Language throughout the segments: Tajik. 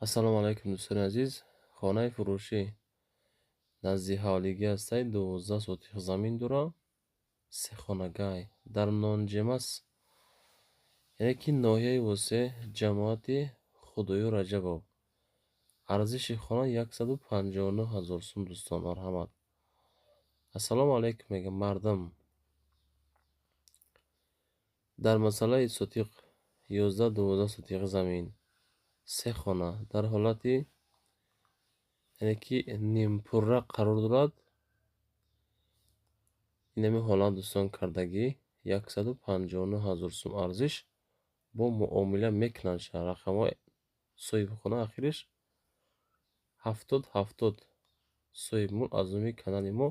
Ассалому алайкум, дӯстони азиз. Хонаи фурӯшӣ назди ҳавлигӣ ҳастай, 12 сотих замин дора, сехонагай дар Нонҷемас, яъне ки ноҳияи Восеъ, ҷамоати Худоёр Раҷабов. Арзиши хона 159 ҳазор сум, дӯстон, марҳамат. Ассалому алайкум, мегӯям, мардам. Дар масъалаи сотиқ 11-12 сотиқи замин, се хона дар ҳолати, яъне ки нимпурра қарор дорад. Инами ҳолат, дӯстон, кардагӣ 159 ҳазор сум арзиш, бо муомила мекунанд. Рақамҳои соҳибхона ахириш 70 70. Соҳибмулк аз номи канали мо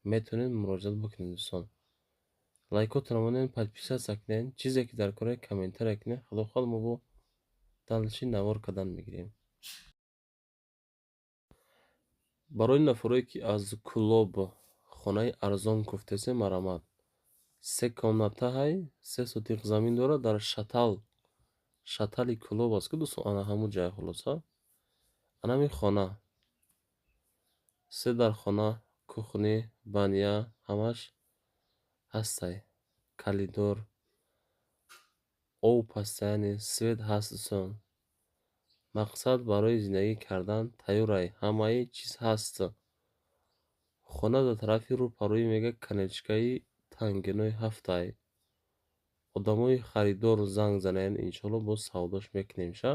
метавонед муроҷиат бикунед, дӯстон. Лайкотонро монед, подписаться кунед, чизе ки дар кораи комментария кунед. Худо хоҳад, мо бо дальше навор кардан мегирем. Барои нафарое ки аз Кӯлоб хонаи арзон гуфтесем, марҳамат. Се комната ҳай, 3 сотиқ замин дорад, дар Шатал, Шатали Кӯлоб аст ку, дӯстон, ана ҳамун ҷай. Хулоса, анами хона се дар хона, кухня, баня ҳамаш ҳастай, коридор, об ҳаста, яъне свет ҳаст, дӯстон. Мақсад, барои зиндагӣ кардан тайёрай, ҳамаи чиз ҳаст. Хона дар тарафи рӯпарӯи, мега, конечкаи Тангинои ҳафтай. Одамои харидор занг занед, иншоалло, боз савдош мекунем ша.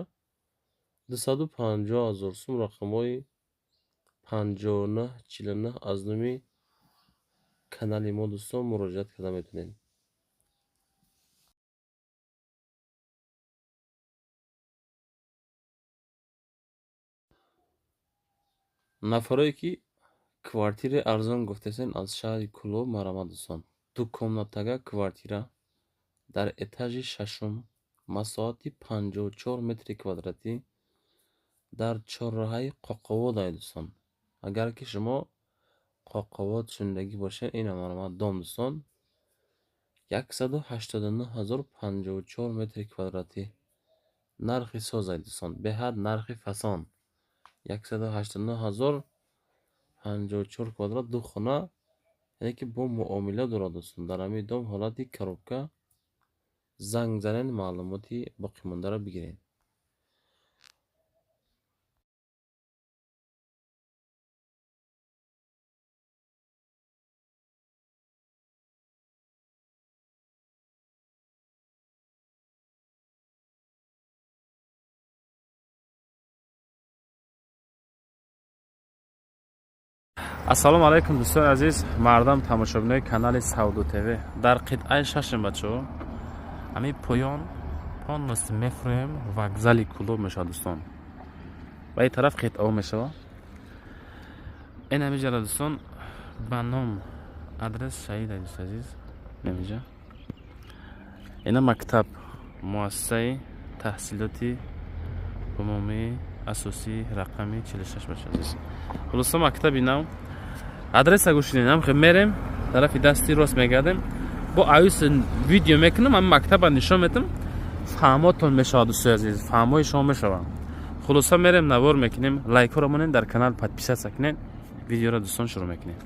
250 ҳазор сум, рақамҳои 59 49, аз номи канали мо, дӯстон, муроҷиат карда метавонед. Нафарое ки квартираи арзон гуфтесен аз шаҳри Кӯлоб, марҳамат, дӯстон. Дукомнатага квартира дар этажи шашум, масоҳати 54 метри квадратӣ, дар чорраҳаи Қоқоводай, дӯстон. Агар ки шумо Қоқовод шунидагӣ бошед, ина, марҳамат, дом, дӯстон. 189 ҳазор, 54 метри квадратӣ. Нархи созай, дӯстон, беҳад нархи фасон. 189 ҳазор, 54 квадрат, ду хона, яъне ки бо муомила дорад, дӯстон. Дар ҳамин дом ҳолати коробка. Занг занед, маълумоти боқимондаро бигиред. Ассалому алайкум, дӯстони азиз, мардам, тамошобинои канали Савдо ТВ. Дар қитъаи шашем, бачаҳо. Ҳамин поён полностью мефурӯем, вокзали Кӯлоб мешавад, дӯстон. Ба ин тараф қитъао мешавад. Ин ҳамиҷара, дӯстон, ба ном адрес шаҳид, дӯст азиз, намиҷа. Ина мактаб, муассисаи таҳсилоти умумии асосии рақами 46, бача азиз. Хулоса, мактаби нав. Адреса гӯшидем, ҳам мерем, тарафи дасти рост мегардем, бо аюс видео мекунам, ҳам мактаба нишон метам, фаҳмотон мешавад, дӯстои азиз, фаҳмои шумо мешавад. Хулоса, мерем, навор мекунем. Лайкҳоро монед, дар канал подписаться кунед. Видеоро, дӯстон, шурӯъ мекунем.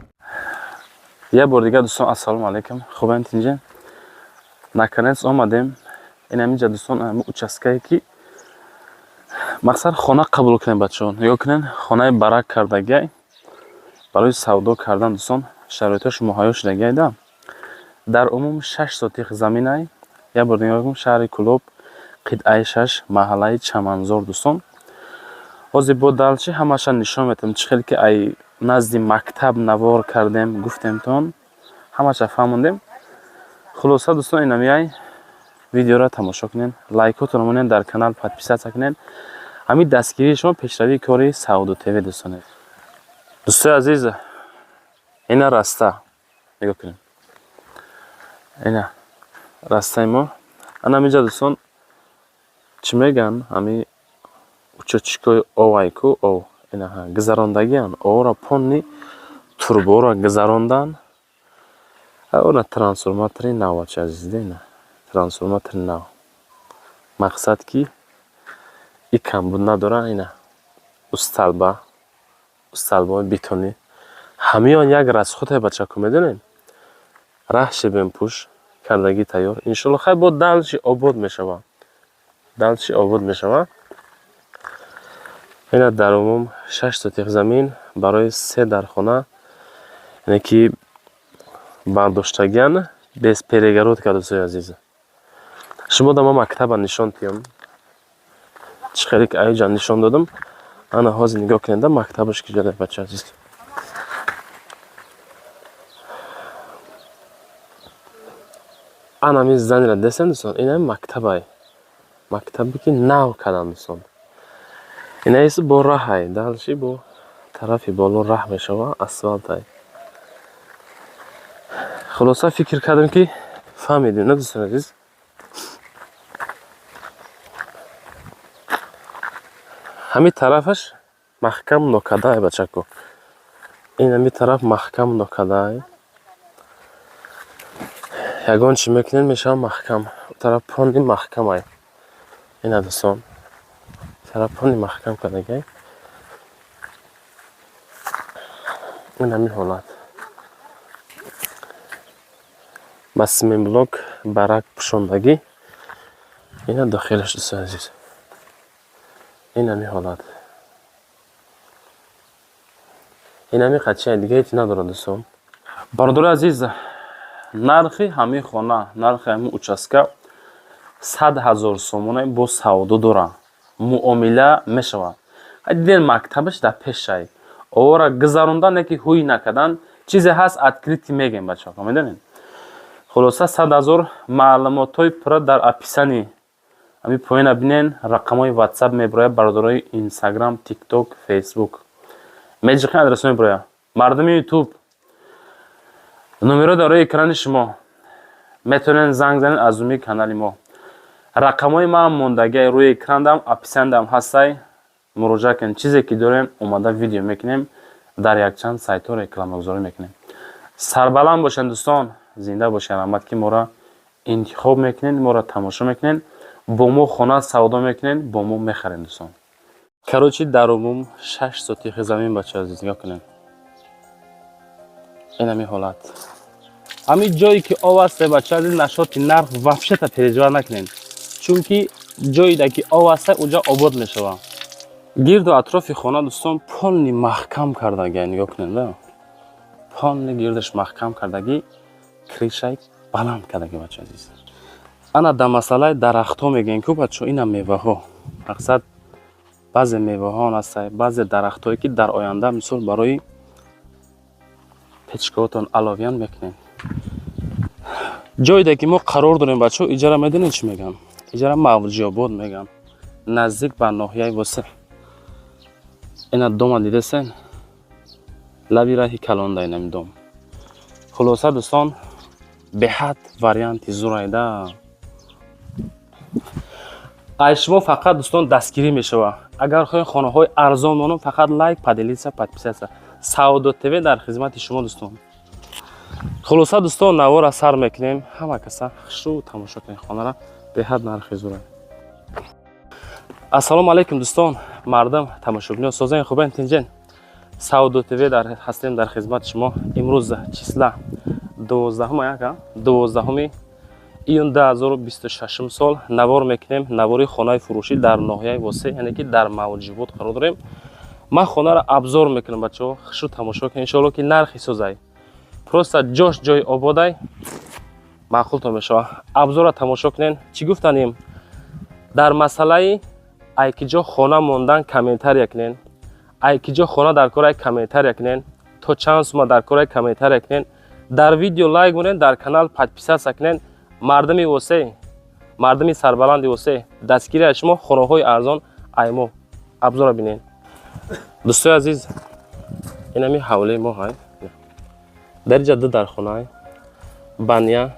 Як бор дигар, дӯстон, ассалому алайкум. Хубанд, тинҷа? Наконец омадем. Ин ҳаминҷа, дӯстон, участкае ки мақсад хона қабул кунем, бачаҳо. Нигоҳ кунед, хонаи барак кардагиай барои савдо кардан, дӯстон, шароитҳош муҳайё шудагиайда. Дар умум 6 сотих заминай. Як бор нигоҳ кун, шаҳри Кӯлоб, қитъаи шаш, маҳаллаи Чаманзор, дӯстон. Ҳозир бо дальше ҳамаша нишон метам, чӣ хел ки ай назди мактаб навор кардем, гуфтемтон, ҳамаша фаҳмондем. Хулоса, дӯстон, инамияй видеоро тамошо кунед, лайкотонро монед, дар канал подписаться кунед. Ҳамин дастгирии шумо пешравии кори Савдо ТВ, дӯстоне. Дӯстои азиз, ина раста, нигоҳ кунед, ина растаи мо. Ана ҳаминҷа, дӯстон, чӣ мегӯянд, ҳамин учётчикҳои овайку ов ина гузарондагиан, овро полный труборо гузарондан. Она трансформатори нав, бача азиз, ина трансформатори нав. Мақсад ки И камбуд надора. Ина усталба, усталбаҳои бетонӣ. Ҳамиён як расходе, бачако, медонед, раҳ шебенпӯш кардагӣ тайёр. Иншолло, хай, бо дальше обод мешава, дальше обод мешава. Ина дар умум 6 сотих замин барои се дархона, яъне ки бардоштагиан без перегородка. Дӯстои азиз, шумо да ма мактаба нишон тиём. Чӣ хеле ки аиҷа нишон додам, ана ҳозир нигоҳ кунед, да мактабаш ки ҷода, бача азиз. Ана ҳамин занира дестем, дӯстон, ина мактабай, мактабе ки нав карданд, дӯстон. Инаис бо раҳай, дальше бо тарафи боло раҳ мешава, асфалтай. Хулоса, фикр кардем, ки фаҳмидем, на, дӯстони азиз? Ҳамин тарафаш маҳкам нокадай, бачако. Ин ҳамин тараф маҳкам нокадай, ягон чӣ мекунед, мешава маҳкам. Тараф пони маҳкамай. Ина, дӯстон, тараф пони маҳкам кардагай. Ин ҳамин ҳолат ба симентблок барак пӯшондагӣ. Ина дохилаш, дӯстони азиз, ин ҳамин ҳолат. Ин ҳамин қадчия, дига ҳеҷ надорад, дӯстон. Бародари азиз, нархи ҳамин хона, нархи ҳамин участка 100 000 сомона, бо савдо дора, муомила мешавад. Диден, мактабаш дар пешай, овора гузаронда, не ки ҳуй накардан, чизе ҳаст, открытый мегем, бачаҳо, медонед. Хулоса, 100 000. Маълумотҳои пурра дар описании ҳамин поёна бинен, рақамҳои Ватсап мебирояд. Бародарои Инстаграм, Тикток, Фейсбук меҷиқин, адресҳо мебирояд. Мардуми Ютуб, номеро дар рӯи экрани шумо, метавонед занг занед. Аз умии канали мо рақамҳои ман мондагиай рӯи экрандам, описаниядам ҳастай, муроҷиат кунед. Чизе ки дорем, омада видео мекунем, дар якчанд сайтҳо рекламагузорӣ мекунем. Сарбаланд бошед, дӯстон, зинда бошед. Раҳмат, ки моро интихоб мекунед, моро тамошо мекунед, бо мо хона савдо мекунед, бо мо мехаред, дӯстон. Короче, дар умум 6 сотихи замин, бача азиз, нигоҳ кунед. Ин ҳамин ҳолат. Ҳамин ҷое ки об аст, бача азиз, насчёти нарх вообще-то переживать накунед, чунки ҷоеда ки об аста, уҷа обод мешавад. Гирду атрофи хона, дӯстон, полный маҳкам кардагӣ, нигоҳ кунед, да, полный гирдаш маҳкам кардагӣ, крышаи баланд кардагӣ, бача азиз. Ана дар масъалаи дарахтҳо мегӯем ку, бачо, ина меваҳо. Мақсад, баъзе меваҳо ҳастанд, баъзе дарахтҳое, ки дар оянда, мисол, барои печкаҳотон аловиян мекунем. Ҷойде ки мо қарор дорем, бачаҳо, иҷара медонед чӣ мегӯям? Иҷара Мавҷиобод мегӯям, наздик ба ноҳияи Восеъ. Ина дома дидесен, лаби раҳи калонда инами дом. Хулоса, дӯстон, беҳад варианти зурайда. Ай шумо фақат, дӯстон, дастгирӣ мешавад. Агар хоҳед хонаҳои арзон монам, фақат лайк, поделиться, подписаться. Савдо ТВ дар хизмати шумо, дӯстон. Хулоса, дӯстон, навора сар мекунем. Ҳама каса хушрӯ тамошо кунед хонара, беҳад нархи зура. Ассалому алайкум, дӯстон, мардам, тамошобино, созаин, хубен, тинҷен? Савдо ТВ дар ҳастем, дар хизмати шумо. Имрӯз числа 12-ума, яка 12 июн 2026 сол навор мекунем, навори хонаи фурӯшӣ дар ноҳияи Восеъ, яъне ки дар Мавҷибод қарор дорем. Ман хонаро обзор мекунам, бачаҳо, хушрӯ тамошо кунед. Иншоалло, ки нархи созай, просто ҷош ҷои ободай, маъқултон мешавад. Обзорро тамошо кунед. Чӣ гуфтанем дар масъалаи айкиҷо хона мондан, комментария кунед. Айкиҷо хона дар корай, комментария кунед. То чанд сума дар корай, комментария кунед. Дар видео лайк монед, дар канал подписаться кунед. Мардуми Восеъ, мардуми сарбаланди Восеъ, дастгири аз шумо, хонаҳои арзон аймо. Обзорро бинед, дӯстои азиз. Инами ҳавлии мо ҳай. Дар иҷа ду дархона: баня,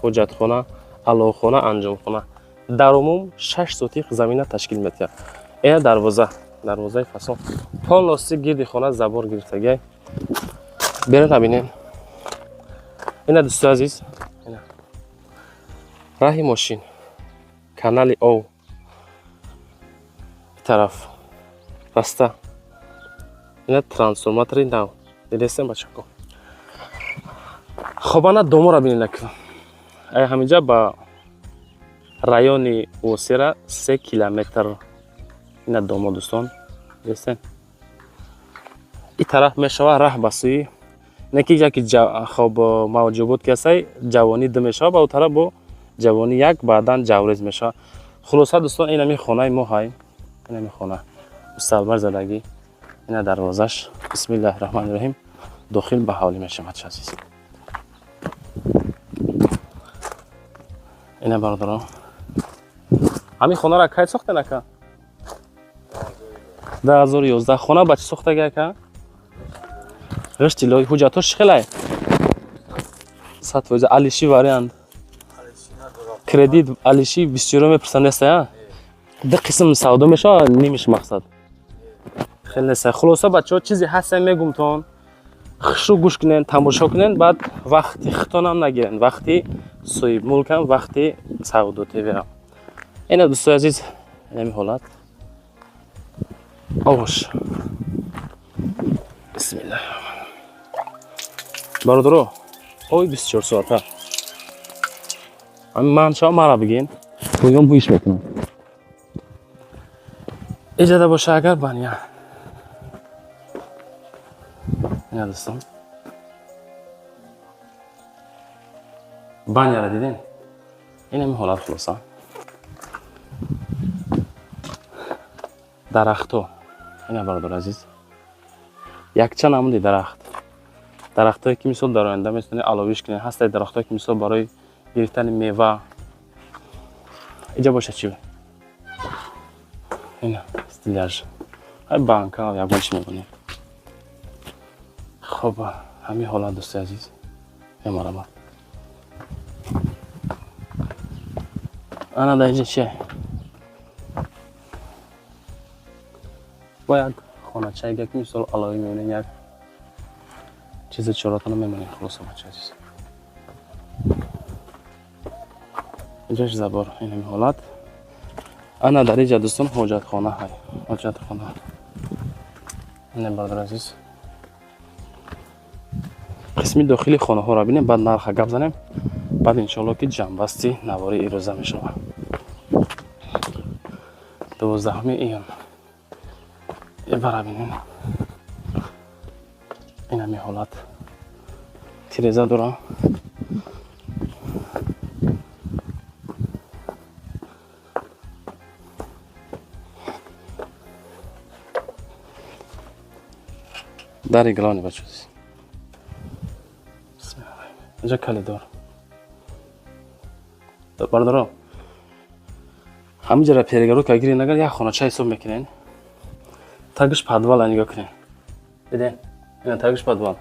ҳоҷатхона, аловхона, анҷомхона. Дар умум 6 сотих замина ташкил метиҳад. Ина дарвоза, дарвозаи фасон, полностью гирди хона забор гирифтагиай. Берем, бинем. Ина, дӯстои азиз, раҳи мошин, канали ов. Тараф раста ина трансформатори нав дидестем, бачако. Хоб, ана домора бинед ака. Ай ҳаминҷа ба райони Восера 3 километр. Ина домо, дӯстон, дидестем. И тараф мешава раҳ ба сӯи не ки яки хоб Мавҷубот ки ҳастай, Ҷавонӣ ду мешава, ба ӯ тараф бо Ҷавонӣ як, баъдан Ҷаврез мешава. Хулоса, дӯстон, инами хонаи мо ҳай, инами хона мусталбар задагӣ, ина дарвозаш. Бисмиллаҳи раҳмони раҳим, дохил ба ҳавлӣ мешавад, азиз. Ина, бародарон, ҳамин хонаро кай сохтен, ака? 2011. Хона ба чӣ сохтаги, ака? Ғишти лои. Ҳуҷҷатҳош чӣ хелай? 100%. Алиши вариант, кредит, алиши бисёро мепурсанд, неста? Ду қисм савдо мешава, нимиш мақсад хеле неста. Хулоса, бачаҳо, чизе ҳаста мегумтон, хушу гӯш кунен, тамошо кунен, баъд вақти хитонам нагирен, вақти соҳибмулкам, вақти Савдо ТВам. Ина, дӯстои азиз, инами ҳолат. Ош, бисмиллаҳ, бародаро, ой, 24 соата ман шава мара бигин, гӯём ҳуиш мекунам. Иҷода боша агар баня. Ина, дӯстон, баняра дидем, инами ҳолат. Хулоса, дарахтҳо ина, бародар азиз, якчанд намуди дарахт, дарахтҳое ки мисол дар оянда метавонед аловиш кунед. Ҳастаи дарахтҳое ки мисол барои гирифтани мева. Иҷа боша чи? Ина стеллаж, ай банка, ягон чи мемонед. Хоб, ҳамин ҳолат, дӯсти азиз, мемарамад. Ана дар инҷа чия? Бо як хоначаега ки мисол аловӣ мебинем, як чизи чоротона мемонем. Хулоса, бача азиз, инҷаш забор, инами ҳолат. Ана дар инҷа, дӯстон, ҳоҷатхона ҳай, ҳоҷатхона. Ина, бародар азиз, қисми дохили хонаҳоро бинем, баъд нарха гап занем, баъд иншоалло ки ҷамъбасти навори ирӯза мешавад. 12 июн. Бара бинем, инами ҳолат, тиреза дора. Дари главный, бачо, инҷа калидор. Бародаро, ҳаминҷара перегородка гирен, агар як хонача ҳисоб мекунен, тагиш подвала нигоҳ кунен, диден, ина тагиш подвал,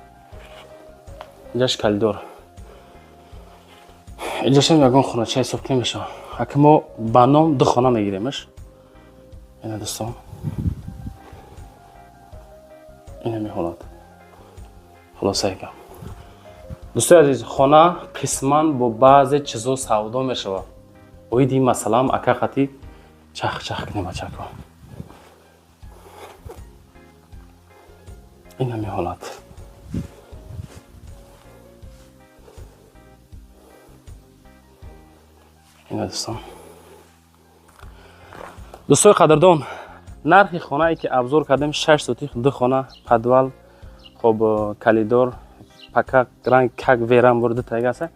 инҷаш калидор, инҷашам ягон хонача ҳисоб кунем мешава. Ака, мо ба ном ду хона мегиремаш. Ина, дӯстон, инами ҳолат. Хулосаи гап, дӯстои азиз, хона қисман бо баъзе чизо савдо мешавад. Оиди ин масъалаам ака қатӣ чах-чах кунем, бачако. Инами ҳолат. Ина, дӯстон, дӯстои қадрдон, нархи хонае ки обзор кардем, 6 сотих, ду хона, подвал, хоб, калидор, пака ранг как верам бурда тайгаса,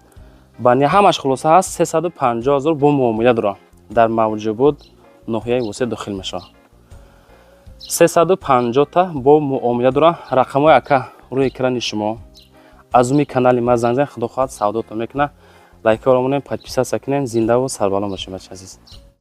баня, ҳамаш хулоса ҳаст 350 000, бо муомила дора. Дар Мавҷубуд, ноҳияи Восеъ дохил мешавад. 350-та бо муомила дора. Рақамҳои ака рӯи экрани шумо. Аз уми канали ма занг зан, худо хоҳад, савдотон мекунад. Лайкаро монем, подписаться кунем. Зиндаву сарбаланд бошем, бача азиз.